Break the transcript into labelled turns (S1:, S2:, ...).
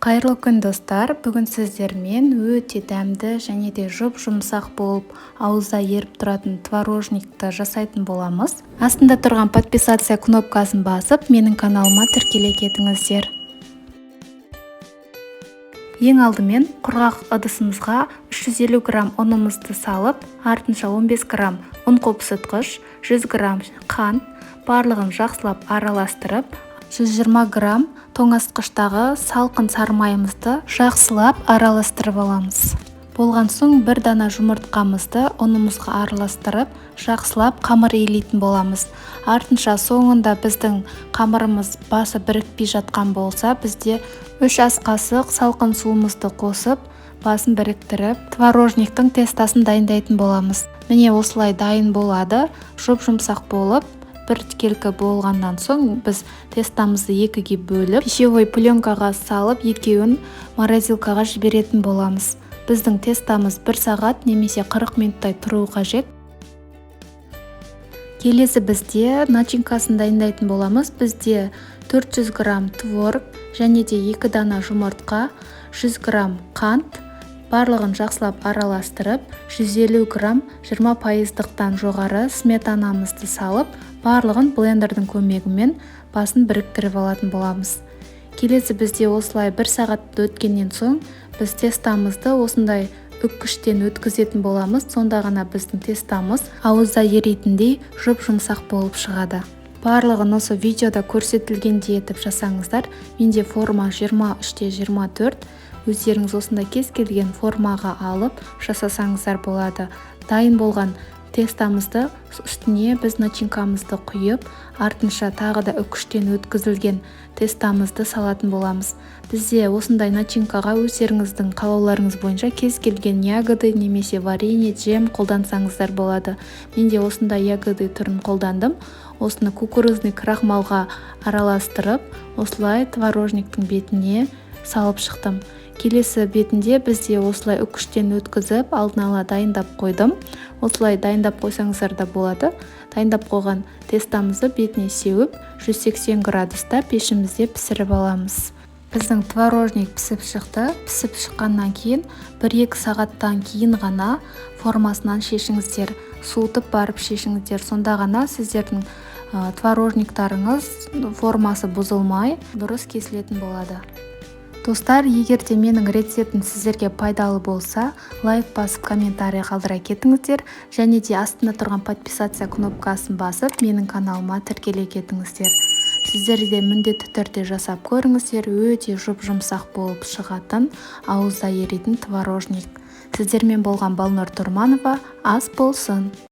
S1: Қайырлы күн, достар! Бүгін сіздермен өте дәмді және де жұп-жұмсақ болып, ауызда еріп тұратын творожникті жасайтын боламыз. Астында тұрған подписаться кнопкасын басып, менің каналыма тіркеле кетіңіздер. Ең алдымен құрғақ ыдысымызға 350 грамм ұнымызды салып, артынша 15 грамм ұн қопсытқыш, 100 грамм қант, барлығын жақсылап араластырып, 120 грамм тоңазытқыштағы салқын сары майымызды жақсылап араластырып аламыз. Болған соң бір дана жұмыртқамызды ұнымызға араластырып, жақсылап қамыр илейтін боламыз. Артынша соңында біздің қамырымыз басы бірікпей жатқан болса, бізде 3 ас қасық салқын суымызды қосып, басын біріктіріп, творожниктің тестосын дайындайтын боламыз. Міне, осылай дайын болады. Жұп жұмсақ болып, біркелкі болғаннан соң, біз тестамызды екіге бөліп, пищевой пленкаға салып, екеуін морозилкаға жіберетін боламыз. Біздің тестамыз бір сағат немесе 40 минуттай тұруы қажет. Келесі бізде начинкасын дайындайтын боламыз. Бізде 400 грамм творог және де 2 дана жұмыртқа, 100 грамм қант, барлығын жақсылап араластырып, 150 грамм 20 пайыздықтан жоғары сметанамызды салып, барлығын блендердің көмегімен басын біріктіріп алатын боламыз. Келесі бізде осылай бір сағат өткеннен соң, біз тестамызды осындай үккіштен өткізетін боламыз. Сонда ғана біздің тестамыз ауызда еритіндей жұп жұмсақ болып шығады. Барлығын осы видеода көрсетілгендей етіп жасаңыздар. Менде форма 23-те 24. Өздеріңіз осындай кез келген формаға алып жасасаңыздар болады. Дайын болған тестамызды үстіне біз начинкамызды құйып, артынша тағы да үккіштен өткізілген тестамызды салатын боламыз. Бізде осындай начинкаға өздеріңіздің қалауларыңыз бойынша кез келген ягоды немесе варенье, джем қолдансаңыздар болады. Мен де осындай ягоды түрін қолдандым. Осыны кукурузный крахмалға араластырып, осылай творожниктің бетіне салып шықтым. Келесі бетінде бізде осылай үккіштен өткізіп, алдын ала дайындап қойдым. Осылай дайындап қойсаңыздар да болады. Дайындап қойған тестамызды бетіне сеуіп, 180 градуста пешімізде пісіріп аламыз. Біздің творожник пісіп шықты. Пісіп шыққаннан кейін, 1-2 сағаттан кейін ғана формасынан шешіңіздер, суытып барып шешіңіздер. Сонда ғана сіздердің творожниктарыңыз формасы бұзылмай, дұрыс кесілетін болады. Достар, егер де менің рецептім сіздерге пайдалы болса, лайк басып, комментарий қалдыра кетіңіздер және де астында тұрған подписаться кнопкасын басып, менің каналыма тіркеле кетіңіздер. Сіздер де міндетті түрде жасап көріңіздер. Өте жұп жұмсақ болып шығатын, ауызда еритін творожник. Сіздермен болған Балнұр Тұрманова. Ас болсын!